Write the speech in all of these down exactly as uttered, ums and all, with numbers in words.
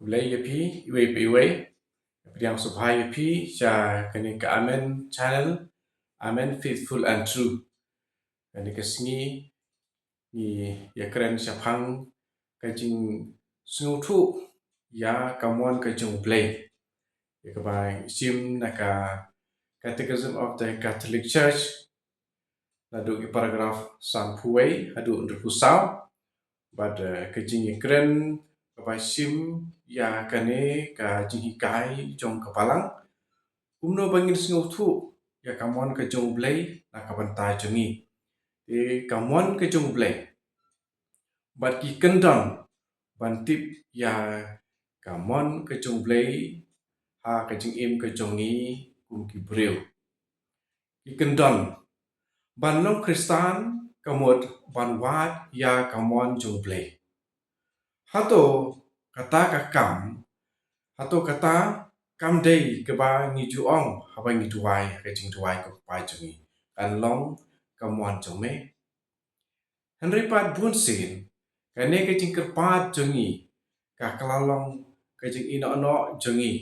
Khublei ïa phi iwei pa iwei. Pdiang sngewbha ïa phi sha kane ka Amen Channel, Amen Faithful and True. Kane ka sngi ngi ïakren shaphang ka jingsngewthuh ïa ka mon ka jong U Blei, ïa kaba shim na ka Catechism of the Catholic Church, naduh ki paragraph sanphew wei haduh hynriewphew saw. Bad, eh, ka jingïakren kaba shim ïa kane ka jinghikai jong ka Balang, kumno ba ngin sngewthuh ïa ka mon ka jong U Blei na ka bynta jong ngi. Te ka mon ka jong U Blei bad ki kyndon ban tip ïa ka mon ka jong U Blei ha ka jingim ka jong ngi kum ki briew. Ki kyndon ban long Khristan ka mut ban wad ïa ka mon jong U Blei. Hato kata ka kam, hato kata kam dei kaba ngi ju ong haba ngi duwai ha ka jingduwai ko Kpa jong ngi, kan long ka mon jong me? Hynrei pat bunsien kane ka jingkyrpad jong ngi ka la long ka jingïehnoh noh jong ngi,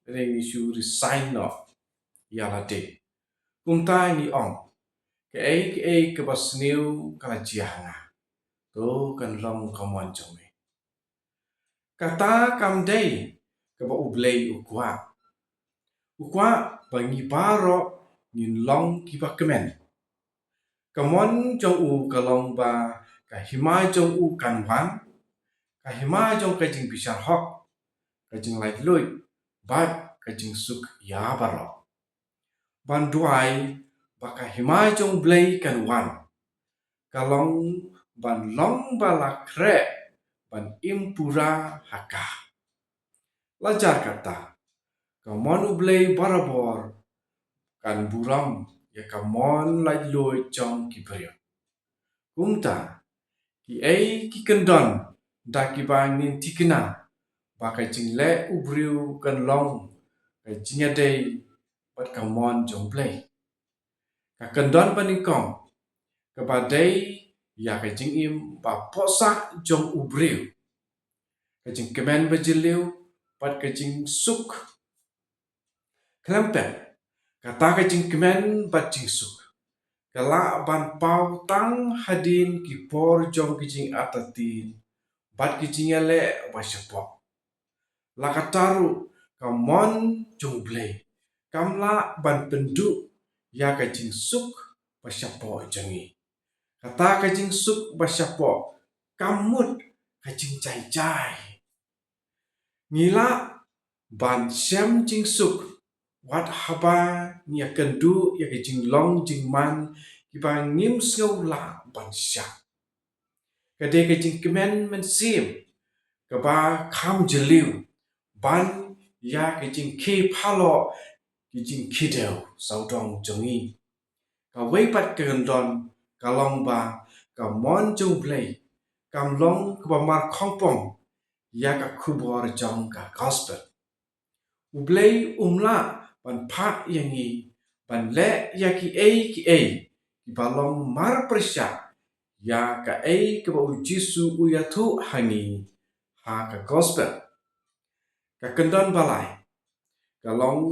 lane ngi shu resign noh ïa lade. Kumta ngi ong, kaei kaei kaba sniew ka la jia ha nga, to kan long ka mon jong me. Kata kam dei kaba U Blei u kwah. U kwah ba ngi baroh ngin long kiba kmen. Ka mon jong u ka long ba ka hima jong u kan wan, ka hima jong ka jingbishar hok, ka jinglaitluid bad ka jingsuk ïa baroh. Ban duwai ba ka hima jong U Blei kan wan, ka long ban long ba la khreh ban im pura ha ka. Lajar kata, ka mon U Blei barabor kan burom ïa ka mon laitluid jong ki briew. Kumta, kiei ki kyndon da kiba ngin thikna ba ka jingleh u briew kan long ka jingïadei bad ka mon jong U Blei? Ka kyndon banyngkong kaba dei ïa ka jingim ba pohsah jong u briew, ka jingkmen ba jylliew bad ka jingsuk. Khlem pep, kata ka jingkmen bad jingsuk ka lah ban paw tang hadien ki por jong ki jingartatien bad ki jingïaleh ba shapoh. La kata ruh, ka mon jong U Blei kam lah ban pynduh ïa ka jingsuk ba shapoh jong ngi. Kata ka jingsuk ba shapoh kam mut ka jingjai jai. Ngi lah ban shem jingsuk wat haba ngi ïakynduh ïa ka jinglong jingman kiba ngim sngew lah ban shah. Ka dei ka jingkmen mynsiem kaba kham jylliew ban ïa ka jingkhie phalok ki jingkhiew sawdong jong ngi. Kawei pat ka kyndon ka long ba ka mon jong U Blei kam long kaba mar khongpong ïa ka khubor jong ka gospel. U Blei um lah ban phah ïa ngi ban leh ïa kiei kiei kiba long mar pyrshah ïa kaei kaba U Jisu u ïathuh ha ngi ha ka gospel. Ka kyndon ba lai ka long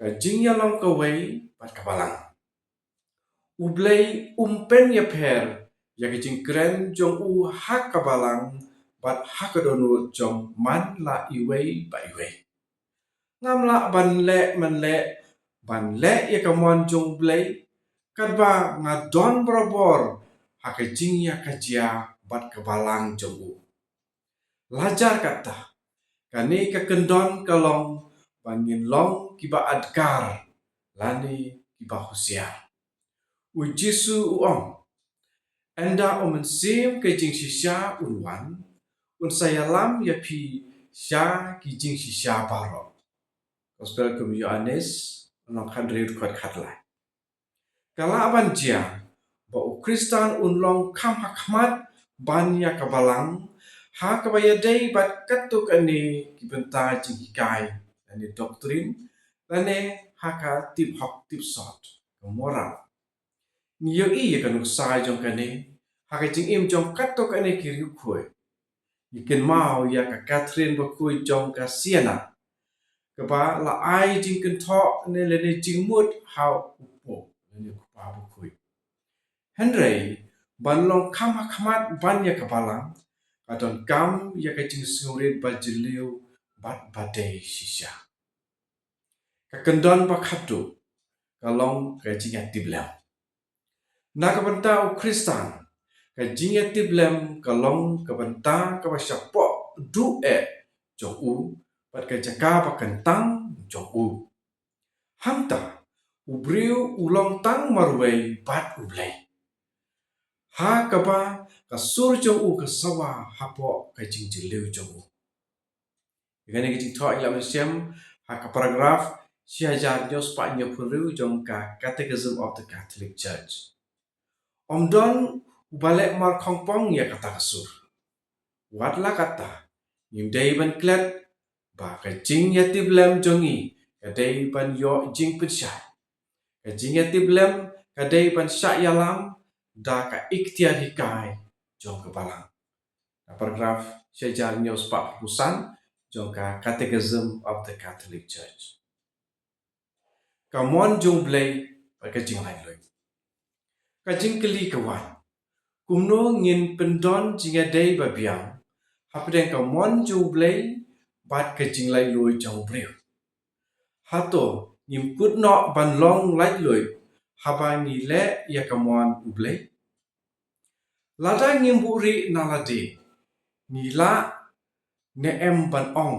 ka jingïalong kawei bad ka Balang. U Blei um pynïapher ïa ka jingkren jong u ha ka Balang bad ha ka dohnud jong man la iwei pa iwei. Ngam lah ban leh man leh ban leh ïa ka mon jong U Blei katba nga don barabor ha ka jingïakajia bad ka Balang jong u. Lajar kata, kane ka kyndon ka long ba ngin long kiba adkar lane kiba husiar. U Jisu u ong, ynda U Mynsiem ka jingshisha un wan, un sa ïalam ïa phi sha ki jingshisha baroh. Gospel kum u Ïoannis, lynnong khathynriew, dkhot khatlai. Ka lah ban jia ba u Khristan un long kham hakhmat ban ïa ka Balang ha kaba ïadei bad katto katne ki bynta jinghikai lane doctrine lane ha ka tip hok tip sot, ka moral. Ngi ïohi ïa ka nuksa jong kane ha ka jingim jong katto katne ki riewkhuid. ngi kynmaw ïa ka Catherine bakhuid jong ka Siena, kaba la ai jingkynthoh ne lane jingmut ha u Pope lane u Kpa bakhuid. Hynrei ban long kham ha khmat ban ïa ka Balang, ka donkam ïa ka jingsngewrit ba jylliew bad ba dei shisha. Ka kyndon ba khatduh ka long ka jingïatiplem. Na ka bynta u Khristan, ka jingïatiplem ka long ka bynta kaba shapoh duh eh jong u bad ka jaka ba kyntang jong u. Hangta u briew u long tang marwei bad U Blei, ha kaba ka sur jong u ka sawa hapoh ka jingjylliew jong u. Ïa kane ka jingthoh ngi la mynsiem ha ka paragraph shi hajar hynñiew spah hynñiewphew hynriew jong ka Catechism of the Catholic Church. Ym don uba leh markhongpong ïa kata ka sur. Wat la katta, ngim dei ban klet ba ka jingïatiplem jong ngi ka dei ban ïoh jingpynshai. Ka jingïatiplem ka dei ban shah ïalam da ka iktiar hikai jong ka Balang. Na paragraph shi hajar hynñiew spah hynñiewphew san jong ka Catechism of the Catholic Church. Ka mon jong U Blei bad ka jinglaitluid. Ka jingkylli ka wan, kumno ngin pyndon jingïadei ba biang hapdeng ka mon jong U Blei bad ka jinglaitluid jong u briew? Hato ngim kut noh ban long laitluid haba ngi leh ïa ka mon U Blei? Lada ngim buhrieh na lade, ngi lah ne em ban ong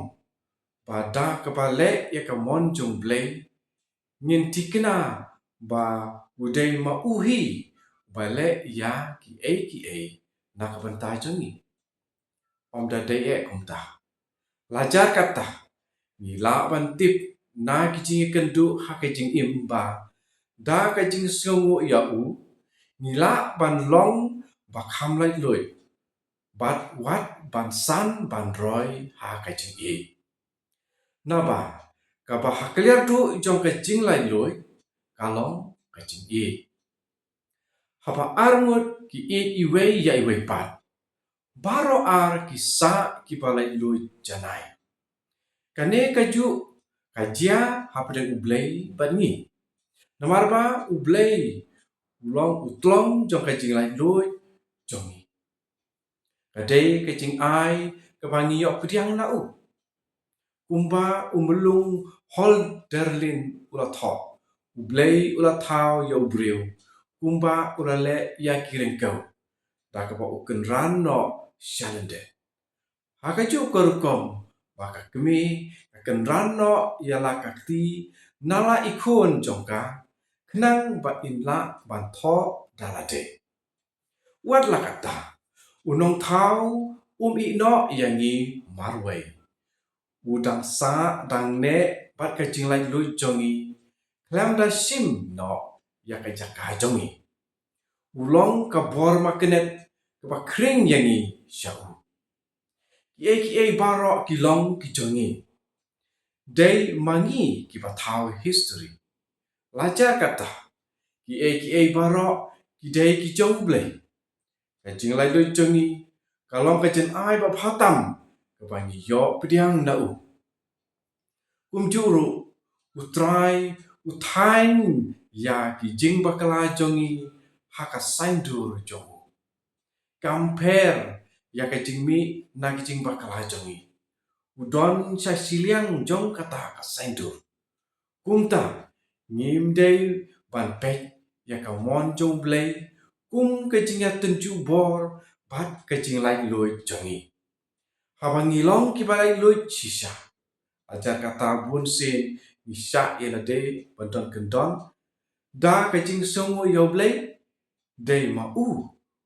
ba da kaba leh ïa ka mon jong U Blei, ngin thikna ba u dei ma u hi ba leh ïa kiei kiei na ka bynta jong ngi? Ym da dei eh kumta. Lajar kata, ngi lah ban tip na ki jingïakynduh ha ka jingim ba da ka jingsngewnguh ïa u, ngi lah ban long ba kham laitluid bad wat ban san ban roi ha ka jingïeit. Naba kaba ha ka liar duh jong ka jinglaitluid ka long ka jingïeit. Haba arngut ki ïeit iwei ïa iwei pat, baroh ar ki sah kiba laitluid janai. Kane kajuh ka jia hapdeng U Blei bad ngi. Namar ba U Blei u long u tlong jong ka jinglaitluid jong ngi. Ka dei ka jingai kaba ngi ïoh pdiang na u. Kumba u Myllung Hölderlin u la thoh, U Blei u la thaw ïa u briew kumba u la leh ïa ki ryngkew, da kaba u kynran noh sha lyndet. Ha kajuh ka rukom ba ka kmie ka kynran noh ïa la ka kti na la i khun jong ka, khnang ba in lah ban thoh da lade. Wat la katta, u Nongthaw um ïeh noh ïa ngi marwei. U dang sah dang neh bad ka jinglaitluid jong ngi, khlem da shim noh ïa ka jaka jong ngi. U long ka bor maknet kaba khring ïa ngi sha u. Kiei kiei baroh ki long ki jong ngi. Dei ma ngi kiba thaw history. Lajar kata, kiei kiei baroh ki dei ki jong U Blei. Ka jinglaitluid jong ngi ka long ka jingai ba bha tam kaba ngi ïoh pdiang na u. Kumjuh ruh U Trai u thaiñ ïa ki jingbakla jong ngi ha ka saiñdur jong u. Kam pher ïa ka jingmih na ka jingbakla jong ngi. U don sha shiliang jong kata ka saiñdur. Kumta ngim dei ban peit ïa ka mon jong U Blei kum ka jingïatynjuh bor bad ka jinglaitluid jong ngi. Haba ngi long kiba laitluid shisha, hajar kata bunsien ngi shah ïa lade ban don kyndon da ka jingsngewnguh ïa U Blei. Dei ma u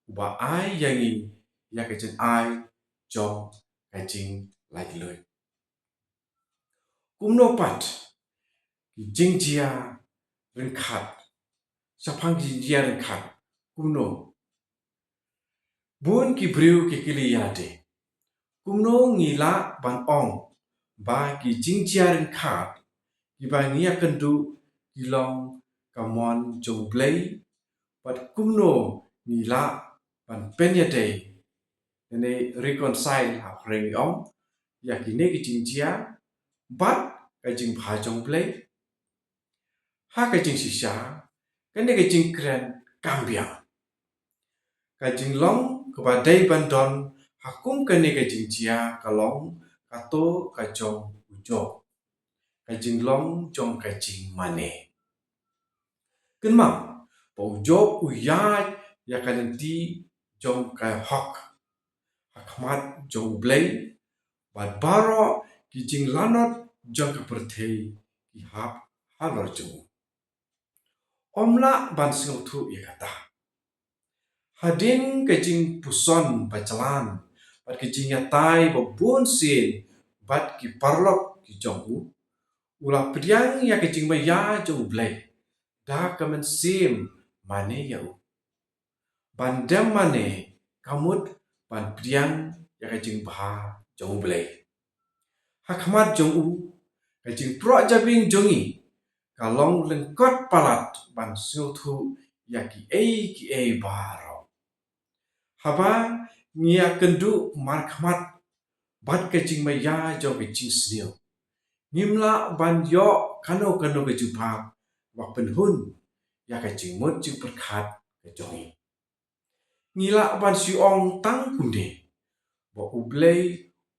uba ai ïa ngi ïa ka jingai jong ka jinglaitluid. Kumno pat ki jingjia ryngkat, shaphang ki jingjia ryngkat, kumno? Bun ki briew ki kylli ïa lade, kumno ngi lah ban ong ba ki jingjia ryngkat kiba ngi ïakynduh ki long ka mon jong U Blei, bad kumno ngi lah ban pynïadei ne reconcile ha phareng ong, ïa kine ki jingjia bad ka jingbha jong U Blei. Ha ka jingshisha, kane ka jingkren kam biang. Ka jinglong kaba dei ban don ha kum kane ka jingjia ka long kato ka jong u Job. Ka jinglong jong ka jingmane. Kynmaw ba u Job u ïaid ïa ka lynti jong ka hok ha khmat jong U Blei, bad baroh ki jinglanot jong ka pyrthei ki hap halor jong u. Ym lah ban sngewthuh ïa kata. Hadien ka jingpuson ba jlan bad ka jingïatai ba bun sien bad ki paralok ki jong u, u la pdiang ïa ka jingmaïa jong U Blei da ka mynsiem mane ïa u. Ban dem mane ka mut ban pdiang ïa ka jingbha jong U Blei. Ha khmat jong u, ka jingpyrshah jabieng jong ngi ka long lyngkot palat ban sngewthuh ïa kiei kiei baroh. Haba ngi ïakynduh markhmat bad ka jingmaïa jong ka jingsniew, ngim lah ban ïoh kano kano ka jubab ba pynhun ïa ka jingmut jingpyrkhat ka jong ngi. Ngi lah ban shu ong tang kumne, ba U Blei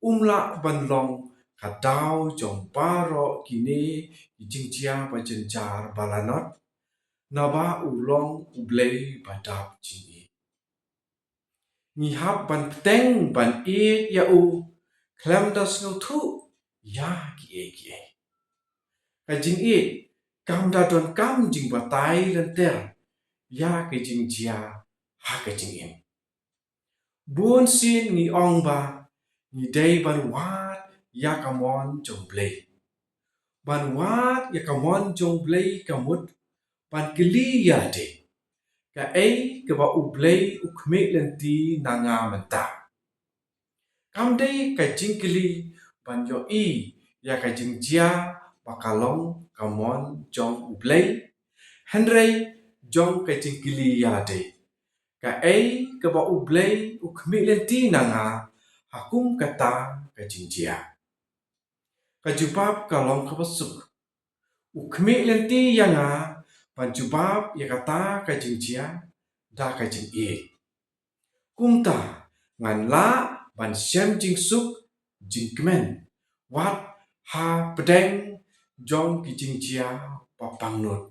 um lah ban long ka daw jong baroh kine ki jingjia ba jynjar ba lanot, naba u long U Blei ba dap jingïeit. Ngi hap ban bteng ban ïeit ïa u khlem da sngewthuh ïa kiei kiei. Ka jingïeit kam da donkam jingbatai lynter ïa ka jingjia ha ka jingim. Bun sien ngi ong ba ngi dei ban wad ïa ka mon jong U Blei. Ban wad ïa ka mon jong U Blei ka mut ban kylli ïa lade, kaei kaba U Blei u khmih lynti na nga mynta. Kam dei ka jingkylli ban ïohi ïa ka jingjia ba ka long ka mon jong U Blei, hynrei jong ka jingkylli ïa lade, kaei kaba U Blei u khmih lynti na nga ha kum kata ka jingjia. Ka jubab ka long kaba suk. U khmih lynti ïa nga ban jubab ïa kata ka jingjia da ka jingïeit. Kumta ngan lah ban shem jingsuk jingkmen wat ha pdeng jong ki jingjia ba pangnud.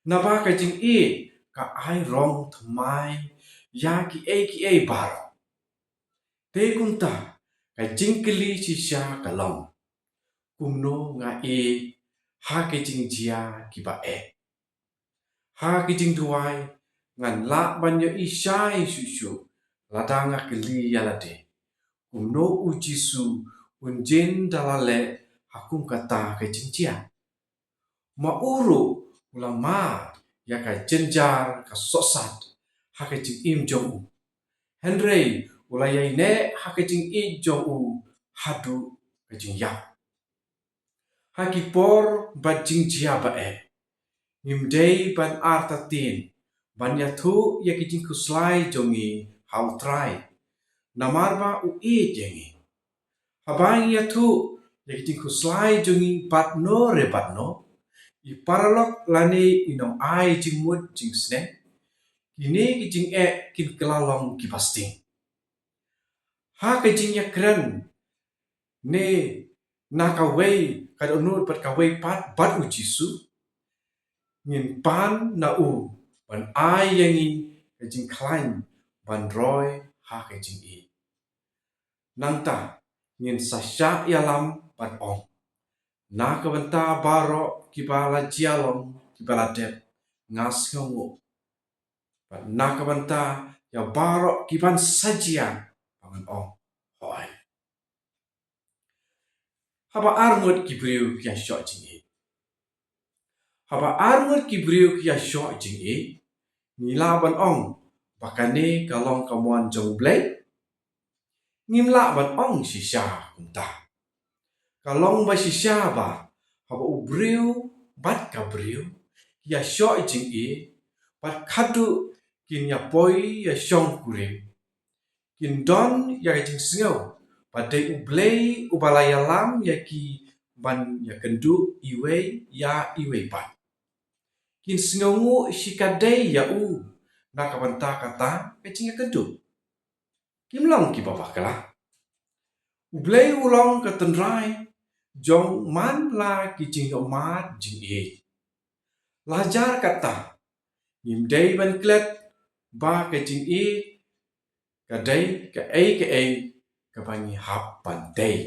Naba ka jingïeit ka ai rong thymmai ïa kiei kiei baroh. Te kumta ka jingkylli shisha ka long, kumno nga ïeit ha ki jingjia kiba eh? Ha ki jingduwai ngan lah ban ïohi shai shuh shuh lada nga kylli ïa lade, kumno U Jisu un jin da la leh ha kum kata ka jingjia? Ma u ruh u la mad ïa ka jynjar ka sohsat ha ka jingim jong u, hynrei u la ïaineh ha ka jingïeit jong u haduh ka jingïap. Ha ki por bad jingjia ba eh, ngim dei ban artatien ban ïathuh ïa ki jingkhuslai jong ngi ha U Trai, namar ba u ïeit ïa ngi. Haba ngi ïathuh ïa ki jingkhuslai jong ngi bad no re bad no, i paralok lane i nongai jingmut jingsneng, kine ki jingeh kin kylla long kiba sting. Ha ka jingïakren ne na kawei ka dohnud bad kawei pat bad U Jisu, ngin pan na u ban ai ïa ngi ka jingkhlaiñ ban roi ha ka jingïeit. Nangta ngin sa shah ïalam ban ong, na ka bynta baroh kiba la jia long kiba la dep, nga sngewnguh. Bad na ka bynta ïa baroh kiban sa jia, ba ngan ong, hooid. Haba arngut ki briew ki ïashoh jingïeit. Haba arngut ki briew ki ïashoh jingïeit, ngi lah ban ong ba kane ka long ka mon jong U Blei? Ngim lah ban ong shisha kumta. Ka long ba shisha ba haba u briew bad ka briew ki ïashoh jingïeit bad khadduh kin ïapoi ïashongkurim, kin don ïa ka jingsngew ba dei U Blei uba la ïalam ïa ki ban ïakynduh iwei ïa iwei pat. Kin sngewnguh shikatdei ïa u na ka bynta kata ka jingïakynduh. Kim long kiba bakla. U Blei u long ka tynrai jong man la ki jingïohmad jingïeit. La jar kata, ngim dei ban klet ba ka jingïeit ka dei kaei kaei kaba ngi hap ban tei.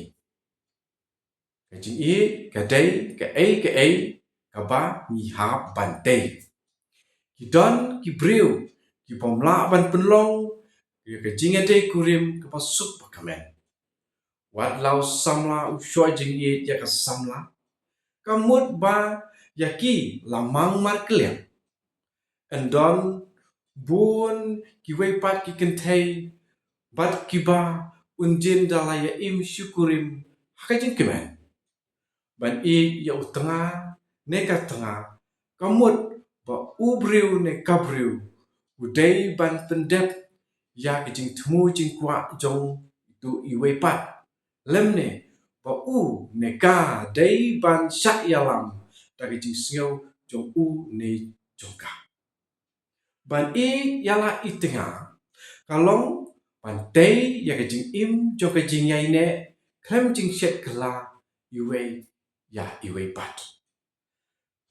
Ka jingïeit ka dei kaei kaei kaba ngi hap ban tei. Ki don ki briew kibym lah ban pynlong ïa ka jingïadei kurim kaba suk ba kmen. Wat la u samla u shoh jingïeit ïa ka samla, ka mut ba ïa ki la mang markylliang. Yn don bun kiwei pat ki kynthei bad kiba un jin da la ïa im shu kurim ha ka jingkmen. Ban ïeit ïa u tnga ne ka tnga, ka mut ba u briew ne ka briew u dei ban pyndep ïa ka jingthmu jingkwah jong uto iwei pat, lymne ba u ne ka dei ban shah ïalam da ka jingsngew jong u ne jong ka. Ban ïeit ïa la i tnga ka long ban tei ïa ka jingim jong ka jingïaineh khlem jingshet kylla iwei ïa iwei pat.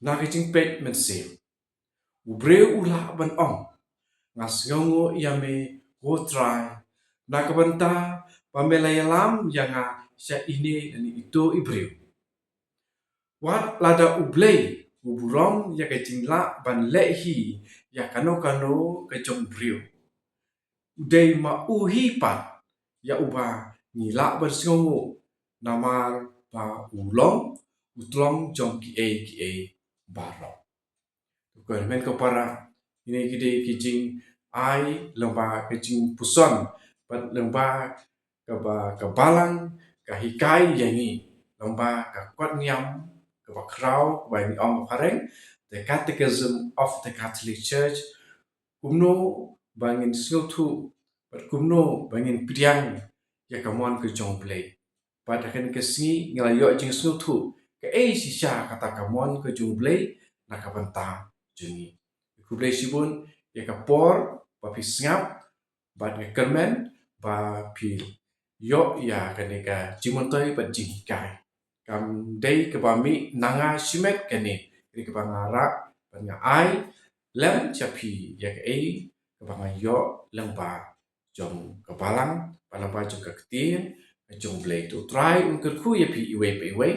Na ka jingpeit mynsiem, u briew u lah ban ong, nga sngewnguh ïa me ko Trai na ka bynta ba me la ïalam ïa nga sha ine lane ito i briew. Wat lada U Blei u burom ïa ka jinglah ban leh hi ïa kano kano ka jong u briew, u dei ma u hi pat ïa uba ngi lah ban sngewnguh namar ba u long u tlong jong kiei kiei baroh. Ko hynmen ko para, kine ki dei ki jingai lyngba ka jingpuson bad lyngba kaba ka Balang ka hikai ïa ngi lyngba ka kot niam kaba khraw kaba ngi ong ha phareng, The Catechism of the Catholic Church. Kumno ba ngin sngewthuh bad kumno ba ngin pdiang ïa ka mon ka jong U Blei. Bad ha kane ka sngi ngi la ïoh jingsngewthuh kaei shisha kata ka mon ka jong U Blei na ka bynta jong ngi. Khublei shibun ïa ka por ba phi sngap bad nga kyrmen ba phi ïoh ïa kane ka jingmyntoi bad jinghikai. Kam dei kaba mih na nga shimet kane, kane kaba nga rah bad nga ai lem sha phi ïa kaei kaba nga ïoh lyngba jong ka Balang bad lyngba jong ka ktien ka jong U Blei. To U Trai un kyrkhu ïa phi iwei pa iwei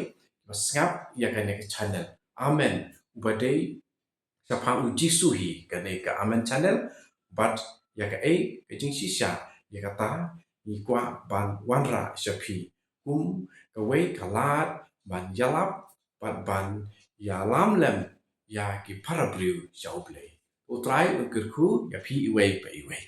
ba sngap ïa kane ka channel. Amen. Uba dei shaphang U Jisu hi kane ka Amen Channel, bad ïa kaei ka jingshisha ïa kata ngi kwah ban wanrah sha phi kum kawei ka lad ban ïalap bad ban ïalam lem ïa ki para briew sha U Blei. U Trai un kyrkhu ïa phi iwei pa iwei.